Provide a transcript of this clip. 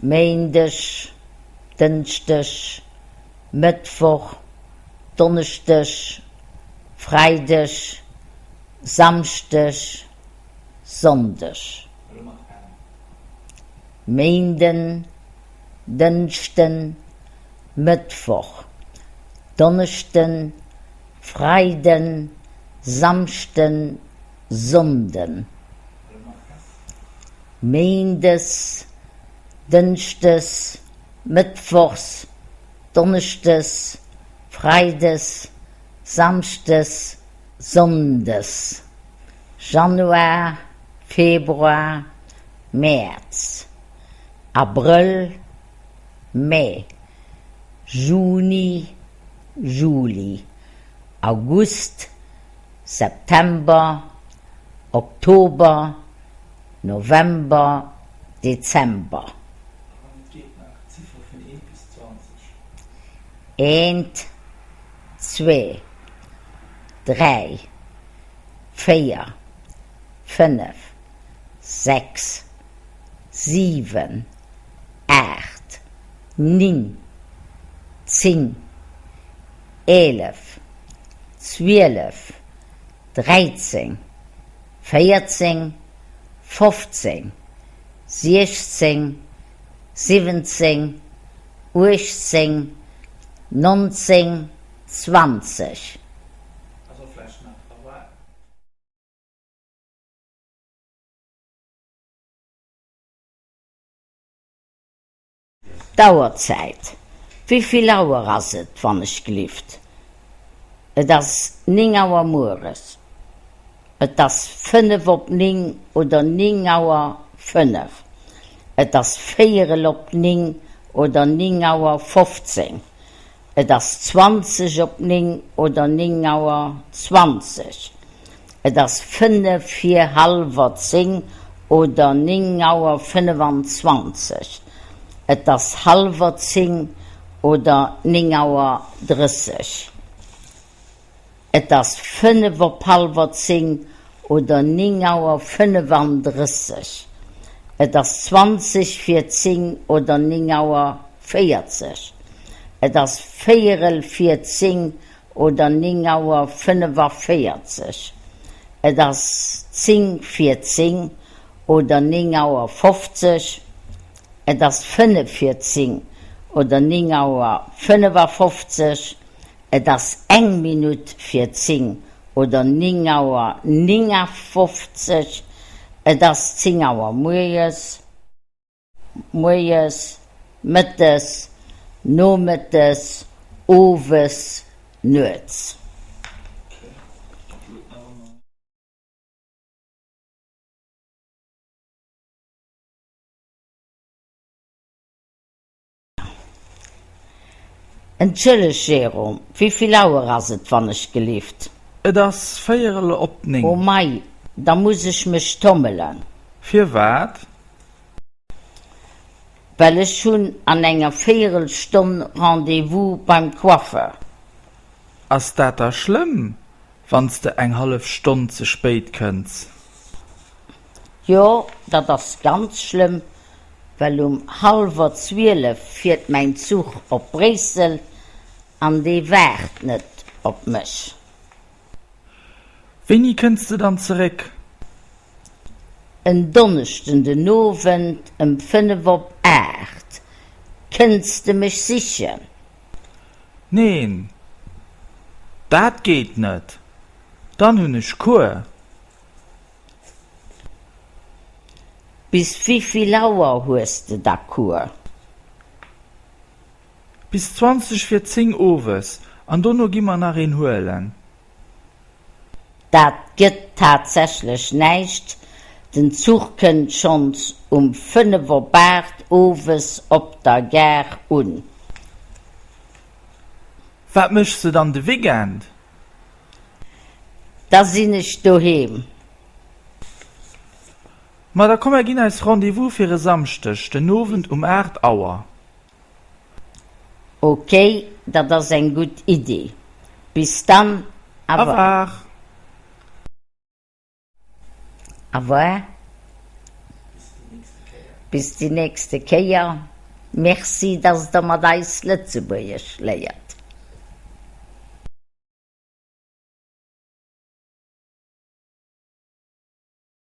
Méindeg, Dënschdeg, Mëttwoch, Donneschdeg, Freideg, Samschdeg, Sonndeg. Méinden, Dënschden, Mëttwoch, Donneschden, Freiden, Samschden, Sonnden. Méindes, Dënschdes, Mëttwochs, Donneschdes, Freides, Samschdes, Sonndes, Januar, Februar, Mäerz, Abrëll, Mee, Juni, Juli, August, September, Oktober, November, Dezember. Eent, zwee, dräi, véier, fënnef, 6, 7, 8, 9, 10, 11, 12, 13, 14, 15, 16, 17, 18, 19, 20. D'Auerzäit, Wéivill Auer ass et, wann ech glift? Et ass 9 Auer mueres. Et ass 5 op 9 oder 9 Auer 5. Et ass véierel op 9 oder 9 Auer 15. Et ass 20 op 9 oder 9 Auer 20. Et ass 5 vir hallwer 10 oder 9 Auer 25. Et ass hallwer 10 oder 9 Auer 30. Et ass 5 op hallwer 10 oder 9 Auer 35. Et ass 20 vir 10 oder 9 Auer 40. Et ass véierel vir 10 oder 9 Auer 45. Et ass 10 vir 10 oder 9 Auer 50. Et ass 5 vir 10 oder 9 Auer 55. Et ass eng Minutt vir 10 oder 9 Auer 59. Et ass 10 Auer mueres, moies, mëttes, nomëttes, owes, nuets. Entschëlleg Jérôme, wéivill Auer ass et wann ech gelift? Et ass véierel op 9. Oh mei, da muss ech mech tommelen. Firwat? Well ech hunn an enger Véierelstonn Rendez-vous beim Coiffeur. Ass dat da schlëmm, wann s de eng hallef Stonn ze spéit kënns? Jo, dat ass ganz schlëmm, well um hallwer 12 fiert mäin Zuch op Bréissel an dee waart net op mech. Wéini kënns de dann zeréck? En Donneschden den Owend ëm 5 op 8. Kënns de mech sichen? Neen, dat geet net, dann hunn ech Cours. Bis wéivill Auer hues de da Cours? Bis 20 vir 10 owes, an dono gi mer nach een huelen. Dat gëtt tatsächlech näischt, den Zuch kënnt schonns um 5 op 8 owes op der Gare un. Wat méchs de dann de Weekend? Da sinn ech doheem. Ma da komm mer ginn eis Rendez-vous fir e Samschdeg den Owend um 8 Auer. Ok, dat ass eng gutt Iddi. Bis dann, Au revoir. Au revoir. Bis déi nächste Kéier. Merci, dass Der mat eis Lëtzebuergesch léiert.